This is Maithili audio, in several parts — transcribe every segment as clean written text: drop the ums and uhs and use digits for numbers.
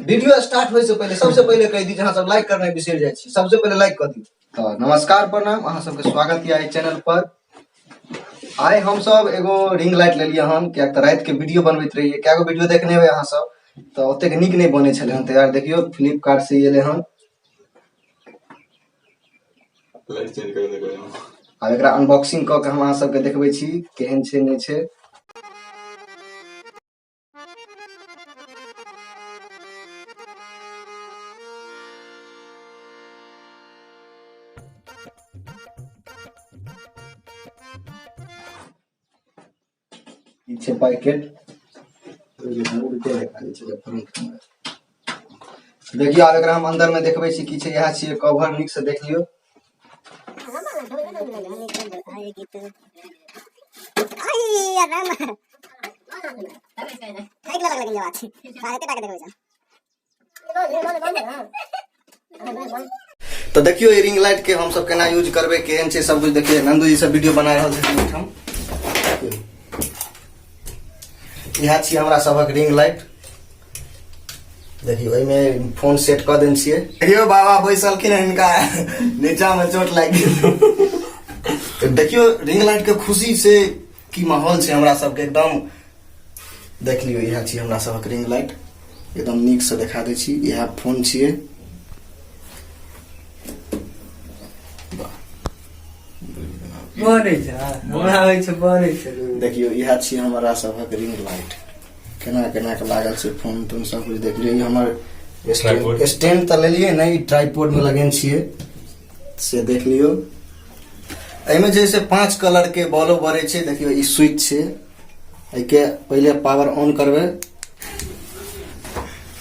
वीडियो स्टार्ट होय से पहिले सबसे पहिले कहि दी जे अहाँ सब लाइक करनाइ बिसरि जाइ छी, सबसे पहिले लाइक कऽ दियौ। तऽ नमस्कार, प्रणाम, अहाँ सबके स्वागत यऽ एहि चैनल पर। आइ हमसब एगो रिंग लाइट लेलियै हन, किएक तऽ रातिके वीडियो बनबैत रहियै। कए गो वीडियो देखने हेबै अहाँ सब, तऽ ओतेक नीक नहि बनै छलै हन। तऽ यार देखियौ, फ्लिपकार्ट से एलै हन। लाइट चेंज कर देबै। आब एकरा अनबॉक्सिंग कऽ के हम अहाँ सबके देखबै छी केहन छै नहि छै। ई छै पैकेट, देखियौ। आब एकरा हम अंदर में देखबै छी की छै। इएह छियै कवर, नीक से देख लियौ। तऽ देखियौ ई रिंग लाइट के हमसब केना यूज करबै, केहन छै सब कुछ। देखियौ, नंदू जी सब वीडियो बना रहल छथिन एहिठाम। इएह छी हमरा सबक रिंग लाइट। देखियौ, एहिमे फोन सेट कऽ देने छियै। देखियौ, बाबा बैसलखिन, हिनका नीचा में चोट लागि गेल। देखियौ, रिंग लाइट के खुशी से की माहौल छै हमरा सबके एकदम। देख लियौ, इएह छी हमरा सबक रिंग लाइट। एकदम नीक से देखा दै छी। इएह फोन छियै। बनै छै, हमरा होइ छै, बनै छै। देखियौ, इएह छी हमरा सबक रिंग लाइट। केना केना के लागल छै फोन तोन सब कुछ देख लियौ। ई हमर ट्राइपॉड। स्टैंड तऽ लेलियै ने, ई ट्राइपॉड में लगेने छियै से देख लियौ। एहिमे जे छै 5 कलर के बॉलो बरै छै। देखियौ, ई स्विच छै, एहिके पहिले पावर ऑन करबै।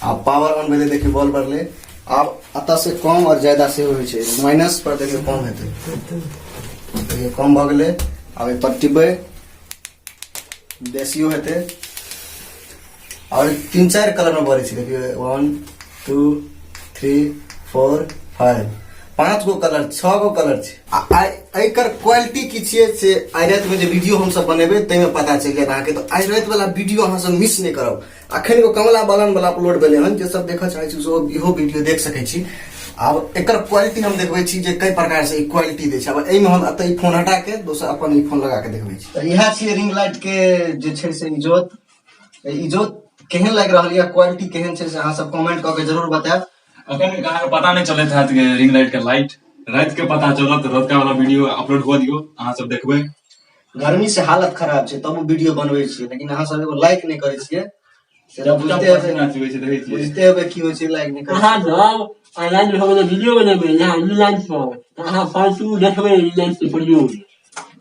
आब पावर ऑन भेलै, देखियौ बॉल बढ़लै। आब एतऽ से कम आओर ज्यादा सेहो होइ छै। माइनस पर देखियौ कम हेतै, देखियौ कम भऽ गेलै। आब एहि पर टिपबै, बेसियो हेतै। आओर 3-4 कलर मे बरै छै। देखियौ, 1 2 3 4 5, 5 गो कलर, 6 गो कलर छै। आ एकर क्वालिटी की छियै से आइ रातिमे जे वीडियो हमसब बनेबै ताहिमे पता चलि जायत अहाँके। तऽ आइ राति वाला वीडियो अहाँ सब मिस नहि करब। अखन एगो कमला बालन वाला अपलोड भेलै हन, जे सब देखऽ चाहै छी से इहो वीडियो देख सकै छी। आब एकर क्वालिटी हम देखबै छी जे कई प्रकार से ई क्वालिटी दै छै। आब एहिमे हम एतऽ ई फोन हटा के दोसर अपन ई फोन लगा के देखबै छी। तऽ इएह छियै रिंग लाइट के जे छै से इजोत। इजोत केहन लागि रहल यऽ, क्वालिटी केहन छै से अहाँ सब कमेंट कऽ के जरूर बतायब। अखन अहाँके पता नहि चलैत हैत कि रिंग लाइट के लाइट राति के पता चलत। रतका वाला वीडियो अपलोड हुआ दियौ, अहाँ सब देखबै। गर्मी से हालत खराब छै तब वीडियो बनबै छियै, लेकिन अहाँ सब एगो लाइक नहि करै छियै से तऽ जब बुझते हेबै, पसीना चुबै छै, देखै छियै। बुझते हेबै की होइ छै लाइक नहि करै अहाँ छियै। सब ऑनलाइन भऽ गेलै, वीडियो बनेबै यहाँ रिलायंस पर, तऽ अहाँ फालतू देखबै रिलायंस के प्रयोग।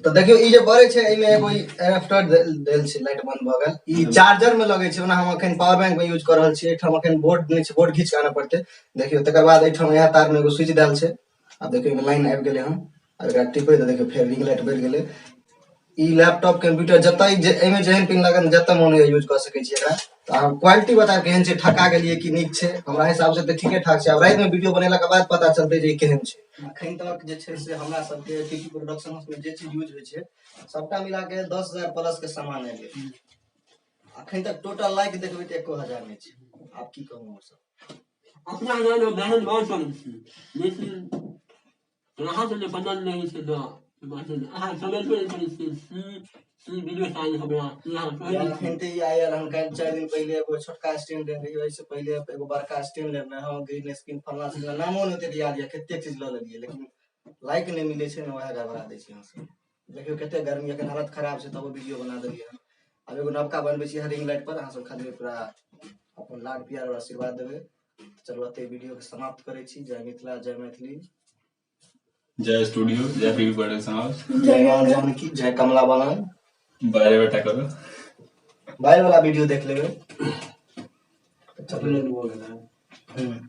तऽ देखियौ, ई जे बरै छै एहिमे एगो ई एडाप्टर देल छै। लाइट बंद भऽ गेल। ई चार्जर में लगै छै, ओना हम अखन पावर बैंक में यूज कऽ रहल छियै। एहिठाम अखन बोर्ड नहि छै, बोर्ड घीच के आनऽ पड़तै। देखियौ, तकर बाद एहिठाम इएह तार में एगो स्विच देल छै। आब देखियौ, एहिमे लाइन आबि गेलै हन। आब एकरा टिपबै तऽ देखियौ फेर रिंग लाइट बढ़ि गेलै। ई लैपटॉप, कंप्यूटर जतऽ जे एहिमे जेहन पिन लागल, जतऽ मोन होइए यूज कऽ सकै छी एकरा। तऽ अहाँ क्वालिटी बतायब केहन छै, ठका गेलियै कि नीक छै? हमरा हिसाब से तऽ ठीके ठाक छै। आब रातिमे वीडियो बनेलाके बाद पता चलतै जे ई केहन छै। अखन तक जे छै से हमरा सबके टीपी प्रोडक्शन हाउस में जे चीज यूज होइ छै सबटा मिला के 10,000 प्लस के सामान आबि गेल। अखन तक टोटल लाइक देखबै तऽ 1000 नहि छै। आब की कहू हम सब। अपना गाँवमे बहन बहुत करै छी, लेकिन अहाँ सब जे बनल रहै छै तऽ अहाँ समझबे नहि करै छियै की की वीडियो चाही हमरा, की अहाँ कहै यार नहि अखन छी। तऽ ई आयल हन। काल्हि 4 दिन पहिले एगो छोटका स्टैंड लेने रहियै, ओहिसँ पहिले एगो बड़का स्टैंड लेने हँ, ग्रीन स्क्रीन, फलना चिलना, नामो नहि ओतेक याद यऽ। कते चीज लऽ लेलियै, लेकिन लाइक नहि मिलै छै ने, वएह गड़बड़ा दै छै। अहाँ सब देखियौ कते गर्मी, एखन हालत खराब छै तबो वीडियो बना देलियै हन। आब एगो नवका बनबै छी रिंग लाइट पर। अहाँ सब खाली पूरा अपन लाड प्यार और आशीर्वाद देबै। चलू, एते वीडियो के समाप्त करै छी। जय मिथिला, जय मैथिली, जय स्टूडियो, जय पीवी प्रोडक्शन हाउस, जय राम जानकी, जय कमला बालन। बारे बेटा करो। बाय वाला वीडियो देख लेबै। अपलोड भऽ गेलै। हम्म।